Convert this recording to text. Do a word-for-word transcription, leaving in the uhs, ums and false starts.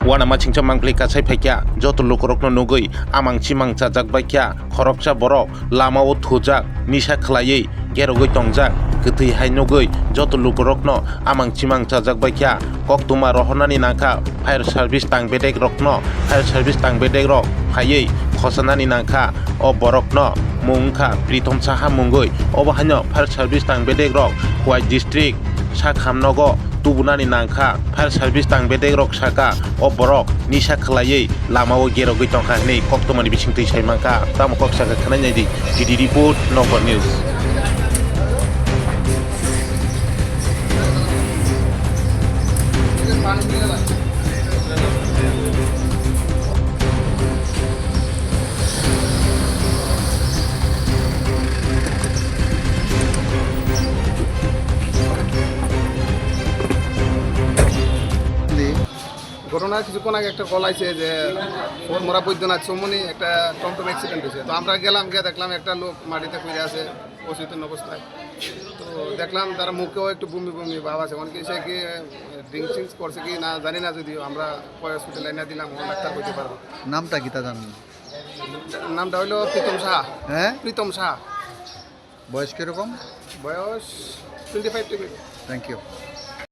Uanama singcha mangpli kasai phaikha, joto lukurokno nugwi amang chimang chajak baikha, khoroksa borok lamao thujak, nisa khwlaiwi gerogwi tongjak, kwthwi hai nugwi joto lukurokno amang chimang chajak baikha, koktwma rohornani nangkha, fire service tang bedek rokno, fire service tang bedek rok phaiwi khosanani nangkha, o borokno mung wngkha Pritom Saha mungwi, obo haino fire service tang bedek rok Khowai district Sakham nogo tubunani nangkha, fire service tang bedek rok saka o borok nisa khwlaiwi lamao gerogwi tongkha hinwi koktwmani bisingtwi sai mankha. Tamo kok saka khwnai naidi, T D report, Nokbar News. ঘটনা কিছুক্ষণ আগে একটা কল আইছে যে ফোর মোড়া বৈদ্যনাথ চৌমুহনী একটা টমটম অ্যাক্সিডেন্ট হয়েছে। তো আমরা গেলাম, গিয়ে দেখলাম একটা লোক মাটিতে পড়ে আছে অচৈতন্য অবস্থায়। তো দেখলাম তার মুখেও একটু বমি বমি ভাব আছে, অনেকে এসে কি ড্রিঙ্কস করছে কি না জানি না, যদিও আমরা পরে হসপিটালে এনে দিলাম, ও ডাক্তার বলতে পারবো। নামটা কিতা জানেন? নামটা হইলো প্রীতম সাহা। হ্যাঁ? প্রীতম সাহা। বয়স কিরকম? বয়স twenty five twenty. Thank you.